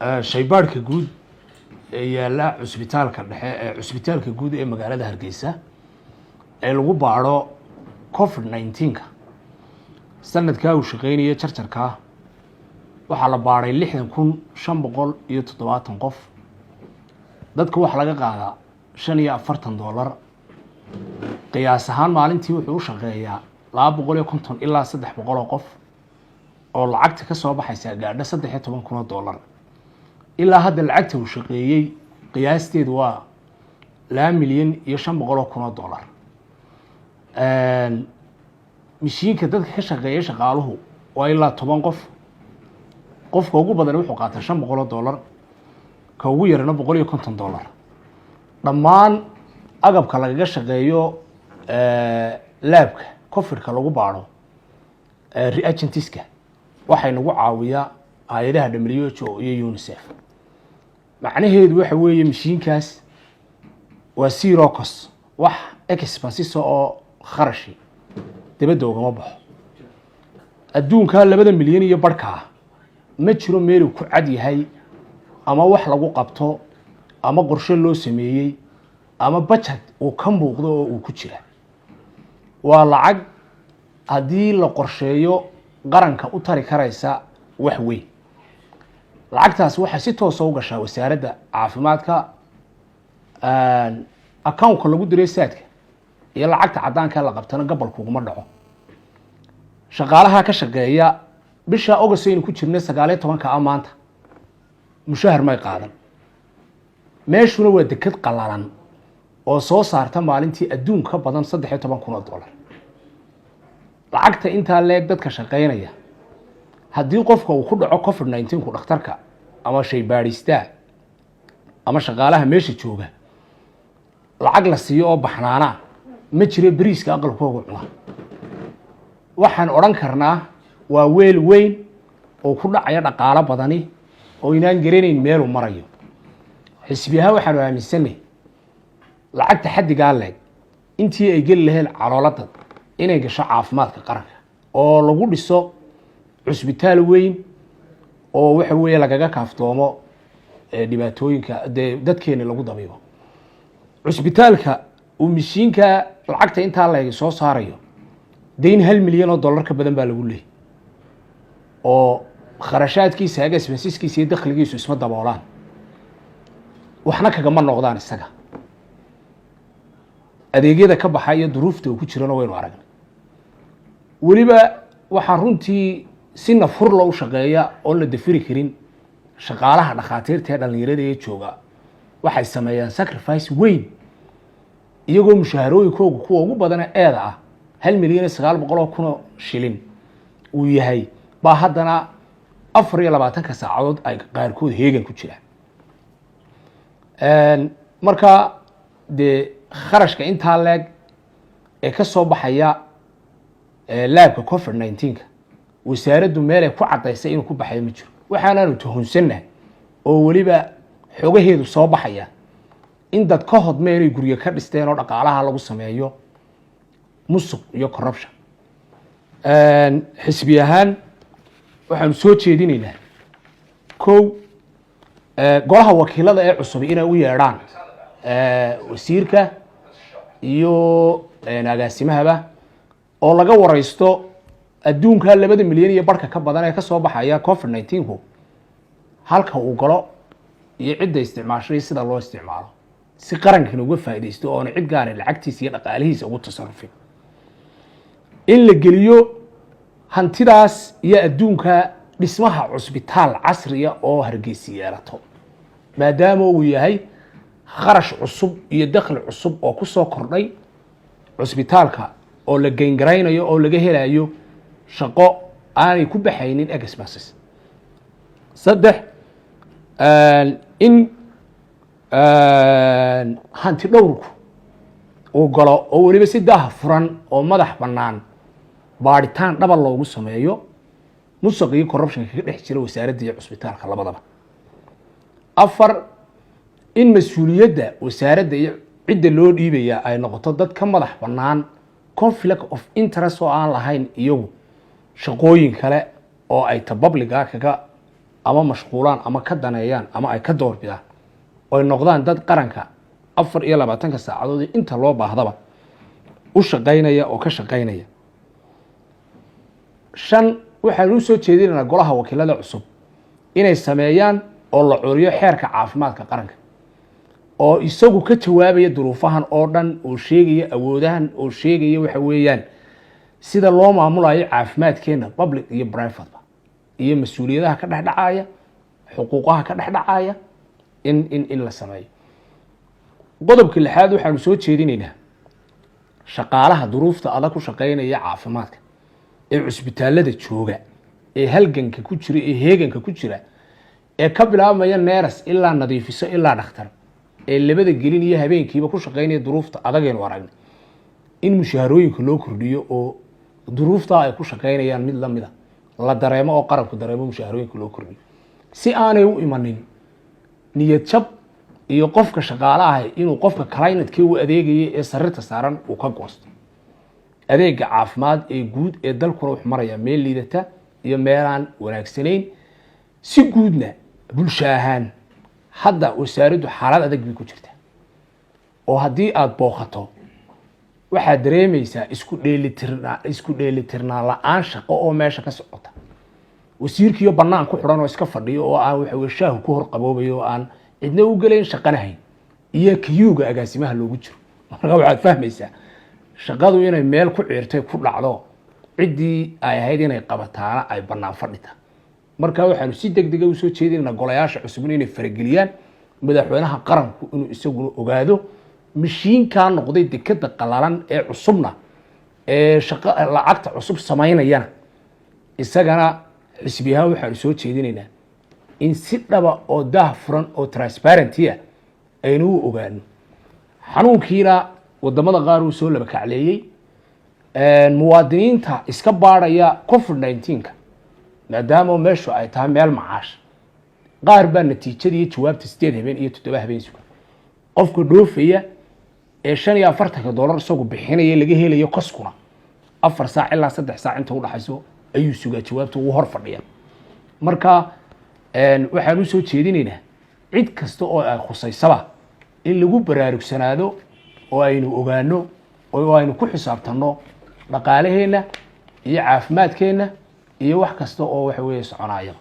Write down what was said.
Shaybaadhka guud ee yaalla cusbitaalka dhexe ee cusbitaalka guud ee magaalada Hargeysa ee lagu baadho COVID-19-ka, sanadkaa uu shaqeynaya jarjarkaa waxaa la baadhay 60,570 qof. Dadka waxaa laga qaadaa $45. Qiyaas ahaan maalintii wuxuu u shaqeeyaa 250 ilaa 300 oo qof, oo lacagta ka soo baxaysa gaadho $13,000. Ilaa hadda lacagta uu shaqeeyey qiyaasteedu waa $2,500,000. Mishiinka dadka ka shaqeeya shaqaaluhu waa ilaa 10 qof. Qofka ugu badan wuxuu qaataa $500, ka ugu yarana $150. Dhammaan agabka lagaga shaqeeyo lab-ka COVID-ka lagu baadho, reagents-ka, waxay nagu caawiyaa hay-adaha WHO iyo UNICEF. Macnaheedu waxa weeye mashiinkaas waa zero cost, wax expenses oo kharashi dibadda ugama baxo. Adduunka 2 milyan iyo barhkaa ma jiro meeluu ku cad yahay ama wax lagu qabto ama qorshe loo sameeyey ama budget uu ka muuqdo oo uu ku jira. Waa lacag haddii la qorsheeyo qaranka u tari karaysa wax weyn. Lacagtaas waxay si toosa u gashaa Wasaaradda Caafimaadka, account-ka lagu diray Zaad-ka iyo lacagta caddaanka la qabtana gabalkuguma dhaco. Shaqaalaha ka shaqeeya bisha August aynu ku jirnay 19-ka a maanta mushahar may qaadan. Meeshuna waa deked qalalan oo soo saarta maalintii adduun ka badan $13,000. Lacagta intaa leeg dadka shaqeynaya, haddii qofka uu ku dhaco COVID-19 ku, dhakhtarka ama shaybaadhistaa ama shaqaalaha meesha jooga lacag la siiyo oo baxnaanaa ma jiro. Beriiska aqalkooga cuna. Waxaan odhan karnaa waa weel weyn oo ku dhacaya dhaqaalo badani oo inaan garanayn meeluu marayo. Xisbi ahaan waxaanu aaminsanay lacagta xaddigaa leeg intii ay geli laheen calooladad inay gasho caafimaadka qaranka oo lagu dhiso cusbitaal weyn oo waxa weeye lagaga kaaftoomo dhibaatooyinka dee dadkeeni lagu dabiibo. Cusbitaalka uu mishiinka lacagta intaa leegi soo saarayo, dayn $1 milyan ka badan baa lagu leeyay, oo kharashaadkiisa, expenses-kiisa iyo dakhligiisu isma daboolaan, waxna kagama noqdaan isaga. Adeegyada ka baxa iyo duruufta uu ku jirana waynu aragnay. Weliba waxaa runtii si nafurla u shaqeeya oon la dafiri karin shaqaalaha dhakhaatiirta ee dhalinyarada ee jooga. Waxay sameeyaan sacrifice weyn, iyagoo mushaharooyinkooga kuwa ugu badana eeda ah 1,900,000 shilin uu yahay, baa haddana 24-ka saacadood ay qaarkood heegan ku jiraan. Marka dee kharashka intaa leeg ee ka soo baxaya lab-ka COVID-19-ka, wasaaraddu meelay ku caddaysay inuu ku baxayo ma jiro. Waxaanaanu tuhunsannahay oo weliba xogaheedu soo baxaya in dad ka hodme inay guryo ka dhisteen oo dhaqaalaha lagu sameeyo musuq iyo corruption. Xisbi ahaan waxaanu soo jeedinaynaa, kow, golaha wakiilada ee cusub inay u yeedhaan wasiirka iyo agaasimahaba oo laga wareysto adduunka 2 milyan iyo barhka ka badan ee kasoo baxaya COVID-19-ku halka uu galo iyo cidda isticmaasho iyo sida loo isticmaalo, si qarankana uga faaidaysto oona cid gaara lacagtiisa iyo dhaqaalihiisa ugu tasarufin. In la geliyo hantidaas iyo adduunka dhismaha cusbitaal casriya oo Hargeysi yeelato, maadaama uu yahay kharash cusub iyo dakhli cusub oo ku soo kordhay cusbitaalka oo la geyngaraynayo oo laga helayo shaqo aanay ku baxaynin expenses. Saddex, in hanti dhowrku uu galo oo weliba si daah furan oo madax bannaan baadhitaan dhaba loogu sameeyo musuq iyo corruption-ka ka dhex jira wasaaradda iyo cusbitaalka labadaba. Afar, in mas-uuliyadda wasaaradda iyo cidda loo dhiibaya ay noqoto dad ka madax bannaan conflict of interest oo aan lahayn iyagu shaqooyin kale oo ay ta public-ga kaga Ama mashquulaan ama ka daneeyaan ama ay ka doorbidaan, oy noqdaan dad qaranka 24-ka saacadood inta loo baahdaba u shaqaynaya oo ka shaqaynaya. Shan, waxaanu usoo jeedinaynaa golaha wakiilada cusub inay sameeyaan oo la curiyo xeerka caafimaadka qaranka, oo isagu ka jawaabaya duruufahan oo dhan, oo sheegaya awoodahan, oo sheegaya waxa weeyaan sida loo maamulayo caafimaadkeena, public iyo privateba, iyo mas-uuliyadaha ka dhex dhacaya, xuquuqaha ka dhex dhacaya, in la sameeyo. Qodobka lixaad, waxaanu soo jeedinaynaa shaqaalaha duruufta adag ku shaqeynaya caafimaadka ee cusbitaalada jooga, ee halganka ku jira, ee heeganka ku jira, ee ka bilaabmaya nurse ilaa nadiifiso ilaa dhakhtar, ee labada gelin iyo habeenkiiba ku shaqeynaya duruufta adagaynu aragnay, in mushaharooyinka loo kordhiyo oo duruuftaa ay ku shaqeynayaan mid lamida la dareemo oo qaranku dareemo, mushaharooyinka loo kordhiyo, si aanay u imanin niyad jab iyo qofka shaqaale ahay inuu qofka clientkii u adeegayay ee sariirta saaran uu ka goosto. Adeega caafimaad ee guud ee dalkuna wuxuu marayaa meel liidata iyo meelaan wanaagsanayn. Si guudna bulsho ahaan hadda wasaaraddu xaalad adag bay ku jirtaa, oo haddii aada booqato waxaad dareemaysaa isku dheelitirnaan la-aan shaqo oo meesha ka socota. Wasiirkiiyo bannaan ku xidhan oo iska fadhiyo oo aan waxa weye shaahu ku hor qaboobayo oo aan cidna u gelayn, shaqanahayn, iyo queuega agaasimaha loogu jiro. Marka waxaad fahmaysaa shaqadu inay meel ku ciirtay ku dhacdo, ciddii ay ahayd inay qabataana ay bannaan fadhita. Marka waxaanu si deg dega usoo jeedinaynaa golayaasha cusubna inay farageliyaan, madaxweynaha qaranku inuu isaguna ogaado mashiinkaa noqday dekeda qalalan ee cusubna ee shaqo lacagta cusub samaynayana. Isagana xisbi ahaan waxaanu soo jeedinaynaa in si dhaba oo daah furan oo transparency ah aynu u ogaano. Xanuunkiina wadamada qaar uu soo laba kacleeyey. Muwaadiniinta iska baadhaya COVID-19-ka, maadaama meeshu ay tahay meel macaash, qaar baa natiijada iyo jawaabta 8 habeen iyo 7 habeen suga. Qofka dhoofaya ee $45 isagu bixinaya laga helayo koskuna, 4 saac ilaa 3 saac inta udhaxayso ayuu sugaa jawaabta, ugu hor fadhiya. Marka waxaan usoo jeedinaynaa cid kasta oo ay khusaysaba in lagu baraarugsanaado oo aynu ogaano oo aynu ku xisaabtanno dhaqaalaheenna iyo caafimaadkeenna iyo wax kasta oo waxa weeye soconaayaba.